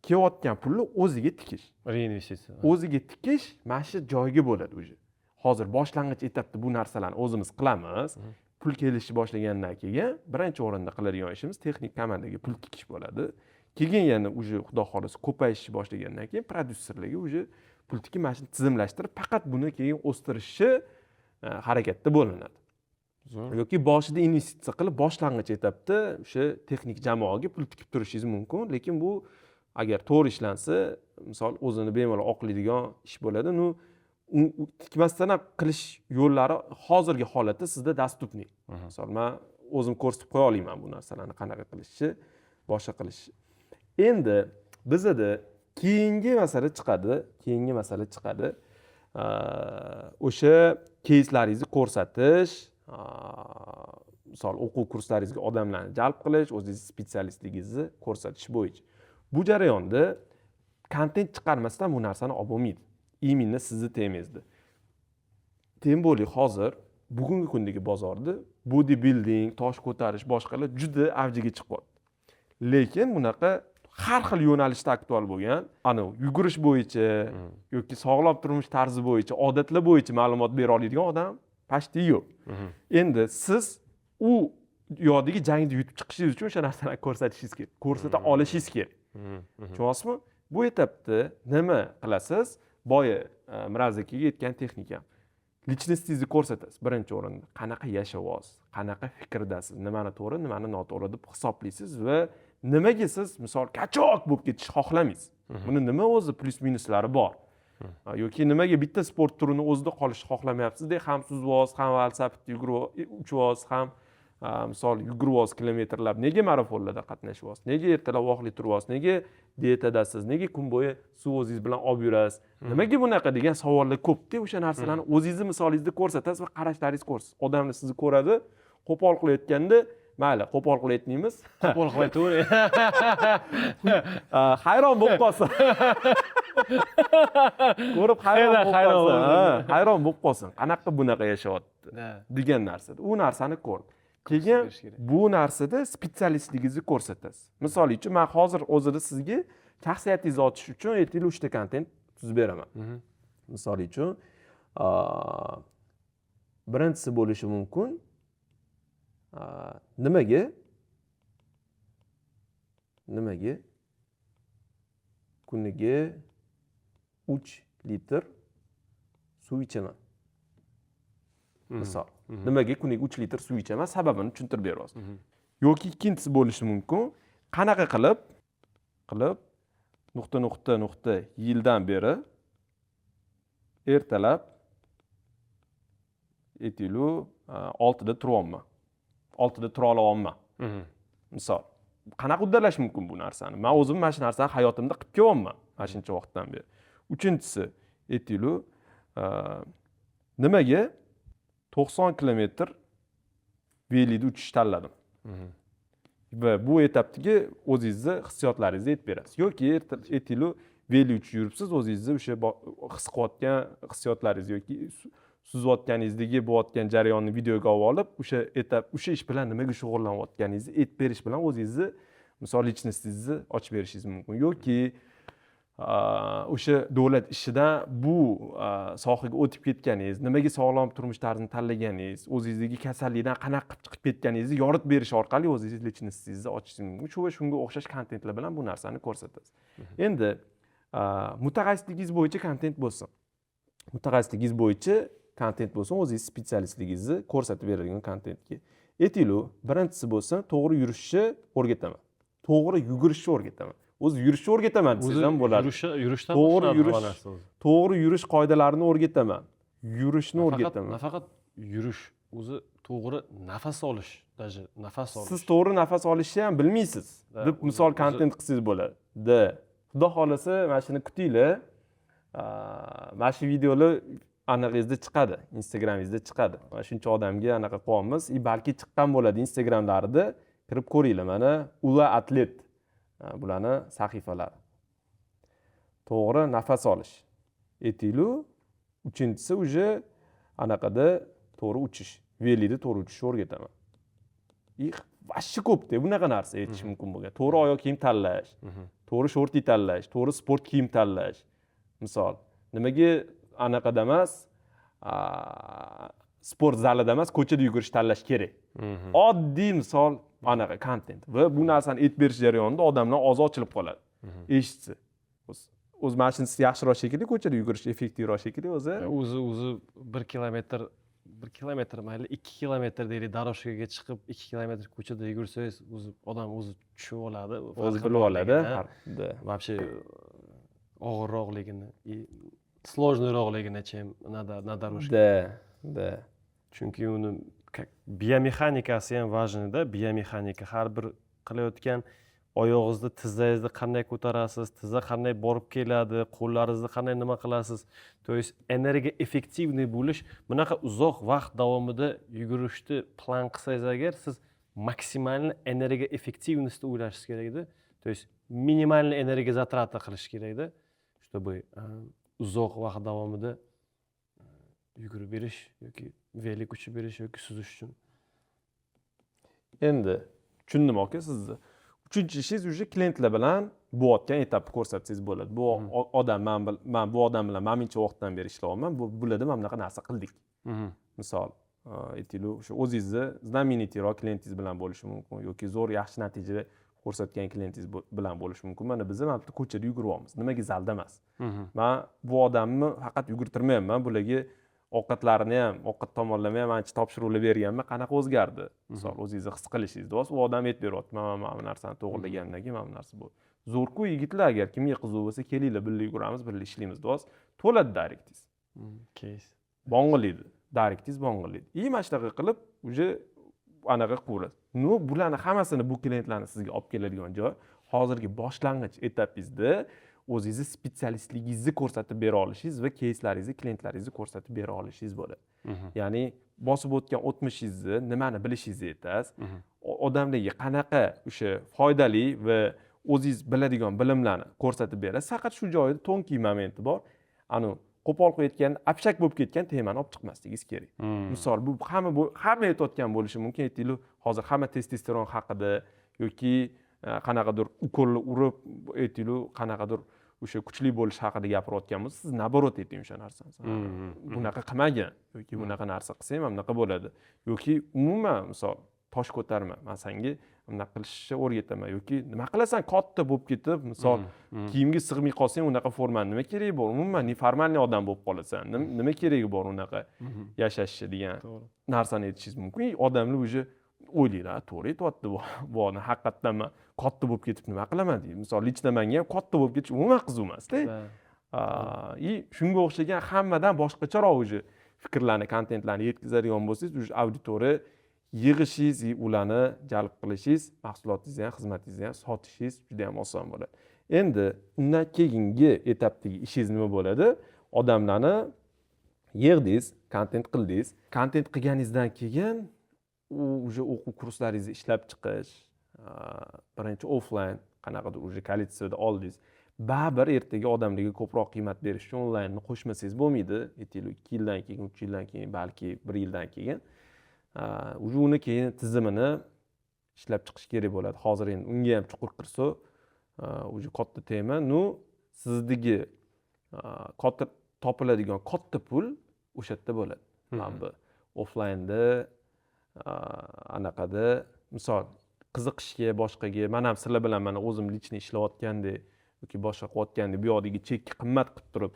kelayotgan pulni o'ziga tikish. Reinvestitsiya. O'ziga tikish mana shu joyga bo'ladi. Уже hozir boshlang'ich etapda bu narsalarni o'zimiz qilamiz. Pul kelishni boshlagandan keyin birinchi o'rinda qiladigan ishimiz texnik komandaga pul tikish bo'ladi. Keyin yana уже, xudo xohlasa, ko'payishni boshlagandan keyin prodyuserlarga уже pul tikib, mana shuni tizimlashtirib, faqat buni keyin o'stirishni harakatda bo'linadi. Zo'r. Yoki boshida investitsiya qilib, boshlang'ich etapda o'sha texnik jamoaga pul tikib turishingiz mumkin, lekin bu agar to'g'ri ishlansa, misol, o'zini bemalol oqlaydigan ish bo'ladi. Ну, tikmasdan ham qilish yo'llari hozirgi holatda sizda доступный. Misol, man o'zim ko'rsatib qo'ya olaman bu narsalarni qanaqa qilishni, boshqa qilishni. Endi bizada keyingi masala chiqadi, keyingi masala chiqadi, o'sha keyslaringizni ko'rsatish, misol, o'quv kurslaringizga odamlarni jalb qilish, o'zingizni специалист ligingizni ko'rsatish bo'yicha. Bu jarayonda kontent chiqarmasdan bu narsani olib bo'lmaydi, именно sizni temangizda. Тем более hozir bugungi kundagi bozorda bodybuilding, tosh ko'tarish, boshqalar juda avjiga chiqyapti, lekin bunaqa har xil yo'nalishda aktual bo'lgan, anavi yugurish bo'yicha yoki sog'lom turmush tarzi bo'yicha, odatlar bo'yicha ma'lumot bera oladigan odam почти yo'q. Endi siz u yoqdagi jangni yutib chiqishingiz uchun o'sha narsalarni ko'rsatishingiz kerak, ko'rsata olishingiz kerak, tushunyapsizmi? Bu etapda nima qilasiz? Boya Miraz akaga aytgan texnikam, личность ingizni ko'rsatasiz birinchi o'rinda, qanaqa yashayapsiz, qanaqa fikrdasiz, nimani to'g'ri, nimani noto'g'ri deb hisoblaysiz va nimaga siz, misol, качок bo'lib ketishni xohlamaysiz, buni nima o'zi plyus minuslari bor, yoki nimaga bitta sport turini o'zida qolishni xohlamayapsizda, ham suzyapsiz, ham velosipedda yugurib uchyapsiz, ham misol, yuguryapsiz kilometrlab, nega marafonlarda qatnashyapsiz, nega ertalab vaqtli turyapsiz, nega dietadasiz, nega kun bo'yi suv o'zingiz bilan olib yurasiz, nimaga bunaqa degan savollar ko'pda. O'sha narsalarni o'zingizni misolingizda ko'rsatasiz va qarashlaringizni ko'rsatasiz. Odamlar sizni ko'radi qo'pol qilayotganda, mayli, qo'pol qilayotmaymiz. Qo'pol qilmay, to'g'ri. Hayron bo'lib qolsin ko'rib, hayron bo'lib hayron qolsin. bo'lib. Ha, hayron bo'lib qolsin, qanaqa bunaqa yashayapti degan narsada. U narsani ko'rdi, keyin berish kerak. Bu narsada специалист ligingizni ko'rsatasiz. Misol uchun, man hozir o'zida sizga shaxsiyatingizni ochish uchun aytaylik uchta kontent tuzib beraman. Misol uchun, birinchisi bo'lishi mumkin, nimaga kuniga 3 litr suv ichaman, misol, nimaga kuniga 3 litr suv ichaman, sababini tushuntirib beryapsiz. Yoki ikkinchisi bo'lishi mumkin, qanaqa qilib nuqta nuqta nuqta yildan beri ertalab, aytaylik, 6da turyapman, 6da tura olyapman, misol, qanaqa uddalash mumkin bu narsani, man o'zim mana shu narsani hayotimda qilib kelyapman mana shuncha vaqtdan beri. Uchinchisi, aytaylik, nimaga 90 kilometr velida uchishni tanladim va bu etapdagi o'zingizni hissiyotlaringizni aytib berasiz. Yoki aytaylik, veli uchib yuribsiz, o'zingizni o'sha his qilayotgan hissiyotlaringiz yoki suzayotganingizdagi bo'layotgan jarayonni videoga olib olib, o'sha etap, o'sha ish bilan nimaga shug'ullanayotganingizni aytib berish bilan o'zingizni, misol, личность ingizni ochib berishingiz mumkin. Yoki o'sha davlat ishidan bu sohaga o'tib ketganingiz, nimaga sog'lom turmush tarzini tanlaganingiz, o'zingizdagi kasallikdan qanaqa qilib chiqib ketganingizni yoritib berish orqali o'zingizni личность ingizni ochishingiz mumkin. Shu va shunga o'xshash kontentlar bilan bu narsani ko'rsatasiz. Endi mutaxassisligingiz bo'yicha kontent bo'lsin, mutaxassisligingiz bo'yicha kontent bo'lsin, o'zingiz специалист ligingizni ko'rsatib beradigan kontentga. Aytaylik, birinchisi bo'lsin, to'g'ri yurishni o'rgataman, to'g'ri yugurishni o'rgataman. O'zi yurishni o'rgataman desangiz ham bo'ladi. Yurishdan To'g'ri boshlanadi yurish. hamma narsa o'zi. To'g'ri yurish qoidalarini o'rgataman, yurishni Nafaqat o'rgataman. Nafaqat yurish, o'zi to'g'ri nafas olish, даже nafas olish. Siz to'g'ri nafas olishni ham bilmaysiz deb misol kontent qilsangiz bo'ladi. Да, xudo xohlasa, mana shuni kutinglar. Mana shu videolar anaqangizda chiqadi, Instagramingizda chiqadi. Mana shuncha odamga anaqa qilyapmiz и balki chiqqan bo'ladi Instagramlarida, kirib ko'ringlar. Mana, Ula Atlet, bularni sahifalari. To'g'ri nafas olish aytaylik. Uchinchisi уже anaqada to'g'ri uchish, велик da to'g'ri uchishni o'rgataman. И вообще ko'pda bunaqa narsa aytish mumkin bo'lgan. To'g'ri oyoq kiyim tanlash, to'g'ri shorti tanlash, to'g'ri sport kiyim tanlash. Misol, nimaga anaqada emas, sport zalida emas, ko'chada yugurish tanlash kerak? Oddiy misol anaqa kontent. Va bu narsani aytib berish jarayonida odamlar og'zi ochilib qoladi eshitsa. O'zi mana shunisi yaxshiroq shekilli, ko'chada yugurish effektivroq shekilli o'zi. O'zi 1 kilometr, 1 kilometr, mayli, 2 kilometr deylik, дорожка ga chiqib 2 kilometr ko'chada yugursangiz, o'zi odam o'zi tushunib oladi o'zi farqi bilib oladi. borligini, Да. Вообще og'irroqligini и сложный roqligini, чем на дорожке. Да да Chunki uni как biomexanikasi ham важный da. Biomexanika, har bir qilayotgan oyog'ingizni, tizzangizni qanday ko'tarasiz, tizza qanday borib keladi, qo'llaringizni qanday nima qilasiz, то есть энергоэффективный bo'lish. Bunaqa uzoq vaqt davomida yugurishni plan qilsangiz agar, siz максимальный энергоэффективность ni o'ylashingiz kerakda, то есть минимальный энергозатрата qilish kerakda, чтобы uzoq vaqt davomida yugurib berish yoki велик uchib berish yoki suzish uchun. Endi tushundim, aka. Sizni uchinchi ishingiz уже klientlar bilan bo'layotgan etapni ko'rsatsangiz bo'ladi. Bu odam man bu odam bilan mana buncha vaqtdan beri ishlayapman, bu bularda mana bunaqa narsa qildik. Misol, aytaylik, o'sha o'zingizni знаменитый roq klientingiz bilan bo'lishi mumkin yoki zo'r, yaxshi natija ko'rsatgan klientingiz bilan bo'lishi mumkin. Mana, biz mana bu yerda ko'chada yuguryapmiz, nimaga zalda emas? Man bu odamni faqat yugurtirmayapman, bularga ovqatlarini ham, ovqat tomonlama ham ancha topshiriqlar berganman, qanaqa o'zgardi, misol, o'zingizni his qilishingizni. U odam aytib beryapti: mana bu narsani to'g'irlagandan keyin mana bu narsa bo'ldi. Zo'rku, yigitlar, agar kimga qiziq bo'lsa, kelinglar, birga yuguramiz, birga ishlaymiz deyapsiz, to'ladi directingiz. Кейс. Bong'illaydi directingiz, bong'illaydi. И mana shunaqa qilib уже anaqa qilaverasiz. Ну, bularni hammasini, bu klientlarni sizga olib keladigan joy hozirgi boshlang'ich etapingizda o'zingizni spetsialistligingizni ko'rsatib bera olishingiz va keyslaringizni, klientlaringizni ko'rsatib bera olishingiz bo'ladi. Ya'ni bosib o'tgan o'tmishingizni, nimani bilishingizni aytasiz, odamlarga qanaqa o'sha foydali va o'zingiz biladigan bilimlarni ko'rsatib berasiz. Faqat shu joyida тонкий momenti bor, anavi qo'pol qilib aytganda, общак bo'lib ketgan temani olib chiqmasligingiz kerak. Misol, bu hamma, bu hamma aytayotgan bo'lishi mumkin. Aytaylik, hozir hamma testosteron haqida yoki qanaqadir ukolni urib, aytaylik, qanaqadir o'sha kuchli bo'lish haqida gapirayotgan bo'lsa, siz наоборот ayting o'sha narsani: bunaqa qilmagin yoki bunaqa narsa qilsang, mana bunaqa bo'ladi yoki umuman, misol, tosh ko'tarma, man sanga bunaqa qilishni o'rgataman yoki nima qilasan katta bo'lib ketib, misol, kiyimga sig'may qolsang, unaqa formani nima keragi bor, umuman неформальный odam bo'lib qolasan, nima keragi bor unaqa yashashni degan narsani aytishingiz mumkin. Odamlar уже o'ylaydi: "Ha, to'g'ri aytyapti bu odam, haqiqatdan man katta bo'lib ketib nima qilaman?" deydi. Misol, лично manga ham katta bo'lib ketish umuman qiziq emasda. И shunga o'xshagan hammadan boshqacharoq уже fikrlarni, kontentlarni yetkazadigan bo'lsangiz, уже auditoriya yig'ishingiz и ularni jalb qilishingiz, mahsulotingizni ham, xizmatingizni ham sotishingiz juda yam oson bo'ladi. Endi undan keyingi etapdagi ishingiz nima bo'ladi? Odamlarni yig'dingiz, kontent qildingiz. Kontent qilganingizdan keyin u уже o'quv kurslaringizni ishlab chiqish, birinchi offline qanaqadir уже количество da oldingiz, baribir ertaga odamlarga ko'proq qiymat berish uchun onlaynni qo'shmasangiz bo'lmaydi. Aytaylik, 2 yildan keyin, 3 yildan keyin, balki bir yildan keyin уже uni keyin tizimini ishlab chiqish kerak bo'ladi. Hozir endi unga ham chuqur kirsa, уже katta tema. Ну, sizdagi katta topiladigan katta pul o'sha yerda bo'ladi, mana bu offlaynda, anaqada. Misol, qiziqishga, boshqaga, man ham sizlar bilan, mana, o'zim личный ishlayotgandek yoki boshqa qilayotgandek, bu yoqdagi chekka qimmat qilib turib,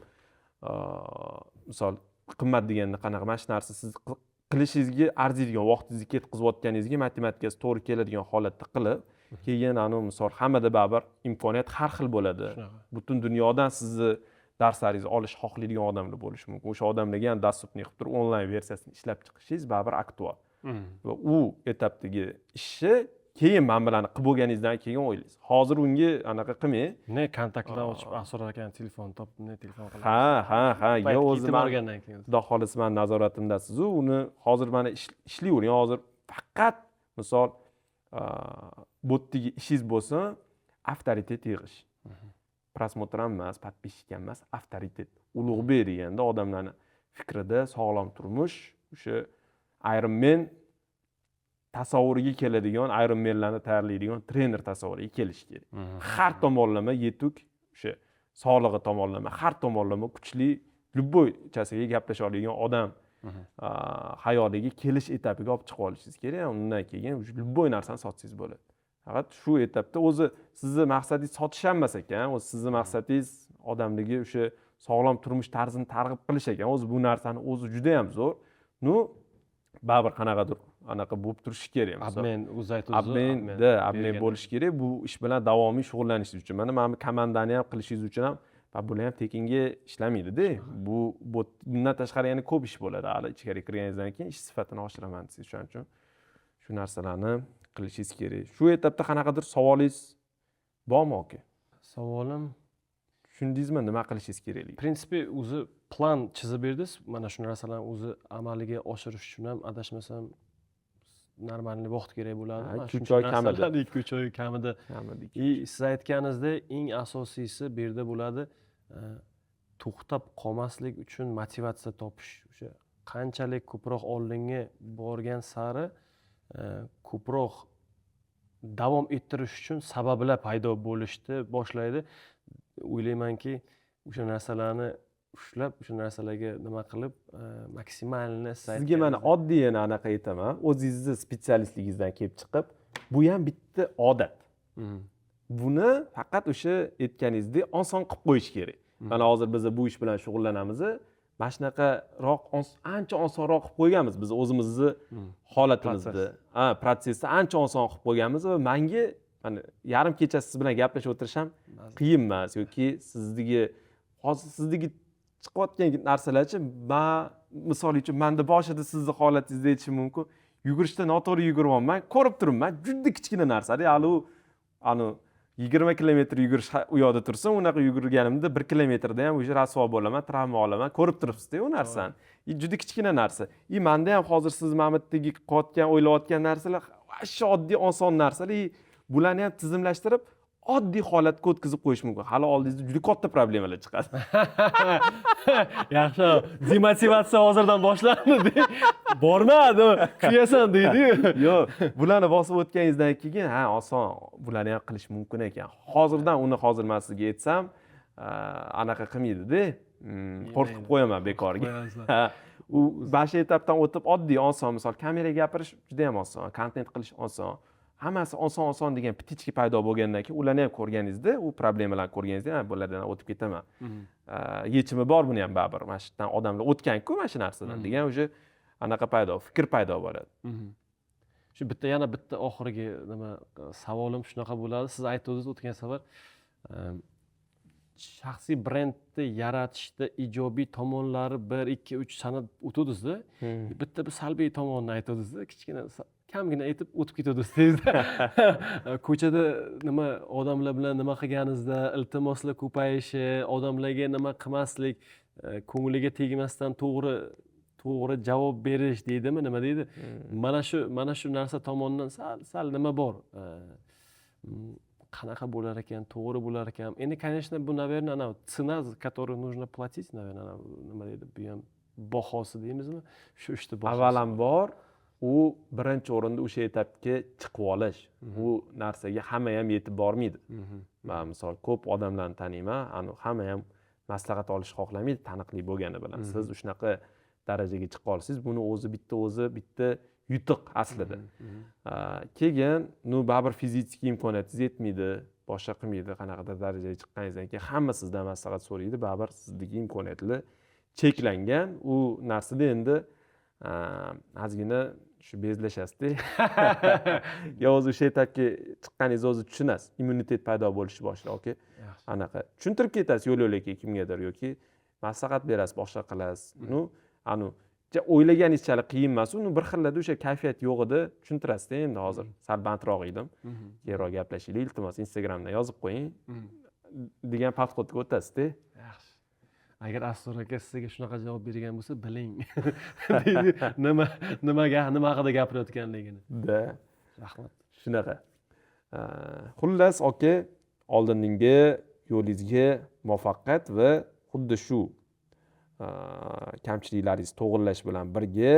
misol, qimmat deganda qanaqa, mana shu narsa siz qilishingizga arziydigan, vaqtingizni ketkazayotganingizga matematikasi to'g'ri keladigan holatda qilib. Keyin anavi, misol, hammada baribir imkoniyat har xil bo'ladi. Shunaqa. Butun dunyodan sizni darslaringizni olish xohlaydigan odamlar bo'lishi mumkin. O'sha odamlarga ham доступный qilib turib, onlayn versiyasini ishlab chiqishingiz baribir aktual. Va u etapdagi ishni keyin mana bularni qilib bo'lganingizdan keyin o'ylaysiz. Hozir unga anaqa qilmang. Ne kontaktlar ochib, Asror akani telefon topib, ne telefon qilamiz. Ha, yo, o'zi yetib borgandan keyin. Xudo xohlasa, mani nazoratimdasizu. Uni hozir mana ishlayvering. Hozir faqat, misol, bu yerdagi ishingiz bo'lsin avtoritet yig'ish. Просмотр ham emas, подписчик ham emas, avtoritet. Ulug'bek deganda odamlarni fikrida sog'lom turmush, o'sha Ironman tasavvuriga keladigan, Ironmanlarni tayyorlaydigan trener tasavvuriga kelishi kerak. Har tomonlama yetuk, o'sha sog'lig'i tomonlama, har tomonlama kuchli, любой chasiga gaplasha oladigan odam xayoliga kelish etapiga olib chiqib olishingiz kerak. Undan keyin уже любой narsani sotsangiz bo'ladi. Faqat shu etapda o'zi sizni maqsadingiz sotish ham emas ekan, o'zi sizni maqsadingiz odamlarga o'sha sog'lom turmush tarzini targ'ib qilish ekan. O'zi bu narsani o'zi juda yam zo'r. Ну, baribir qanaqadir anaqa bo'lib turishi kerak, misol. Обмен o'zi aytdi. Обмен da, обмен bo'lishi kerak bu ish bilan davomiy shug'ullanishingiz uchun. Mana bu komandani ham qilishingiz uchun ham va bular ham tekinga ishlamaydida. Bu bundan tashqari yana ko'p ish bo'ladi hali. Ichkariga kirganingizdan keyin ish sifatini oshiraman desangiz, o'shaning uchun shu narsalarni qilishingiz kerak. Shu etapda qanaqadir savolingiz bormi, aka? Savolim Tushundingizmi nima qilishingiz kerakligini? В принципе, o'zi plan chizib berdingiz. Mana shu narsalarni o'zi amaliga oshirish uchun ham, adashmasam, нормальный vaqt kerak bo'ladi. Ha, Mana 2-3 shuncha oy kamida. narsalarni 2-3 oy kamida. Kamida ikki И siz aytganingizdek, eng asosiysi bu yerda bo'ladi to'xtab qolmaslik uchun motivatsiya topish. O'sha qanchalik ko'proq oldinga borgan sari ko'proq davom ettirish uchun sabablar paydo bo'lishni boshlaydi. O'ylaymanki, o'sha narsalarni ushlab, o'sha narsalarga nima qilib, максимально siz Sizga mana aytganingizdek- oddiy yana anaqa aytaman, o'zingizni специалист ligingizdan kelib chiqib, bu ham bitta odat. Buni faqat o'sha aytganingizdek oson qilib qo'yish kerak. Mana hozir biz bu ish bilan shug'ullanamiz, mana shunaqaroq ancha osonroq qilib qo'yganmiz biz o'zimizni holatimizda. Protsess. Ha, protsessni ancha oson qilib qo'yganmiz va manga mana yarim kecha siz bilan gaplashib o'tirish ham qiyin emas yoki sizdagi hozir sizdagi chiqayotgan narsalarchi, man, misol uchun, manda boshida sizni holatingizda aytishim mumkin, yugurishda noto'g'ri yuguryapman, ko'rib turibman, juda kichkina narsada. Hali u anu 20 kilometr yugurish u yoqda tursin, unaqa yugurganimda 1 kilometrda ham уже rasvo bo'laman, travma olaman, ko'rib turibsizda u narsani. И juda kichkina narsa. И manda ham hozir siz mana bu yerdagi qilayotgan, o'ylayotgan narsalar вообще oddiy, oson narsalar. И bularni ham tizimlashtirib, oddiy holatga o'tkazib qo'yish mumkin. Hali oldingizda juda katta problemalar chiqadi. Yaxshi, demotivatsiya hozirdan boshlandi. Borma, kuyasan deydiyu. Yo'q, bularni bosib o'tganingizdan keyin, ha, oson, bularni ham qilish mumkin ekan. Hozirdan uni, hozir man sizga aytsam, anaqa qilmaydida, qo'rqitib qo'yaman bekorga. Ha, u mana shu etapdan o'tib, oddiy, oson, misol, kameraga gapirish juda yam oson, kontent qilish oson, hammasi oson oson degan птичка paydo bo'lgandan keyin, ularni ham ko'rganingizda, u problemalarni ko'rganingizda, ha, bulardan o'tib ketaman, yechimi bor buni ham baribir, mana shu yerdan odamlar o'tganku mana shu narsadan degan уже anaqa paydo, fikr paydo bo'ladi. Shu bitta, yana bitta oxirgi nima, savolim shunaqa bo'ladi. Siz aytgandingiz o'tgan safar, shaxsiy brendni yaratishda ijobiy tomonlari bir, ikki, uch sanab o'tuvdingizda. Bitta bir salbiy tomonini aytgandingizda, kichkina, kamgina aytib o'tib ketuvdingiz tezda. Ko'chada nima, odamlar bilan nima qilganingizda iltimoslar ko'payishi, odamlarga nima qilmaslik, ko'ngliga tegmasdan to'g'ri to'g'ri javob berish deydimi, nima deydi, mana shu narsa tomonidan sal sal nima bor, qanaqa bo'lar ekan, to'g'ri bo'lar ekan? Endi, конечно, bu, наверное, anavi цена, за которую нужно платить, наверное, anavi nima deydi, bu ham bahosi deymizmi, shu ishni bahosi. Avvalambor, u birinchi o'rinda o'sha etapga chiqib olish. U narsaga hamma ham yetib bormaydi. Man, misol, ko'p odamlarni taniyman, ani hamma ham maslahat olishni xohlamaydi taniqli bo'lgani bilan. Siz shunaqa darajaga chiqa olsangiz, buni o'zi bitta, o'zi bitta yutuq aslida. Keyin, ну, baribir физический imkoniyatingiz yetmaydi, boshqa qilmaydi. Qanaqadir darajaga chiqqaningizdan keyin hamma sizdan maslahat so'raydi, baribir sizdagi imkoniyatlar cheklangan. U narsada endi ozgina Shu bezlashasizda. Yo, o'zi o'sha etapga chiqqaningizda o'zi tushunasiz, immunitet paydo bo'lishni boshlaydi, aka. Anaqa tushuntirib ketasiz yo'l yo'lakay kimgadir yoki maslahat berasiz, boshqa qilasiz. Ну, anu o'ylaganingizchalik qiyin emas uni, bir xillarda o'sha kayfiyat yo'q edi, tushuntirasizda. Endi hozir sal bandroq edim, keyinroq gaplashaylik, iltimos, Instagramdan yozib qo'ying degan подход ga o'tasizda. Yaxshi, agar Asror aka sizga shunaqa javob bergan bo'lsa, biling deydi, nima nima haqida gapirayotganligini. Да. Rahmat. Shunaqa. Xullas, aka, oldingi yo'lingizga muvaffaqiyat va xuddi shu kamchiliklaringizni to'g'irlash bilan birga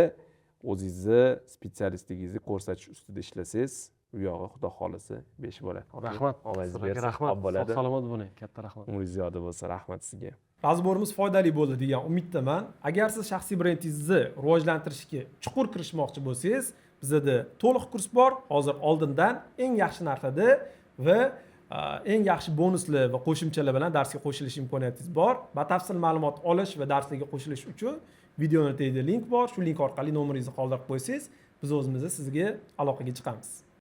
o'zingizni spetsialistligingizni ko'rsatish ustida ishlasangiz, u yog'i, xudo xohlasa, besh bo'ladi. Rahmat. Omadingiz Asror aka, bersin. Rahmat. Xo'p, bo'ladi. Sog' salomat bo'ling, katta rahmat. Umringiz ziyoda bo'lsin, rahmat sizga. Разбор imiz foydali bo'ldi degan umiddaman. Agar siz shaxsiy brendingizni rivojlantirishga chuqur kirishmoqchi bo'lsangiz, bizada to'liq kurs bor. Hozir oldindan eng yaxshi narxida va eng yaxshi bonuslar va qo'shimchalar bilan darsga qo'shilish imkoniyatingiz bor. Batafsil ma'lumot olish va darslarga qo'shilish uchun videoni tagida link bor. Shu link orqali nomeringizni qoldirib qo'ysangiz, biz o'zimiz sizga aloqaga chiqamiz.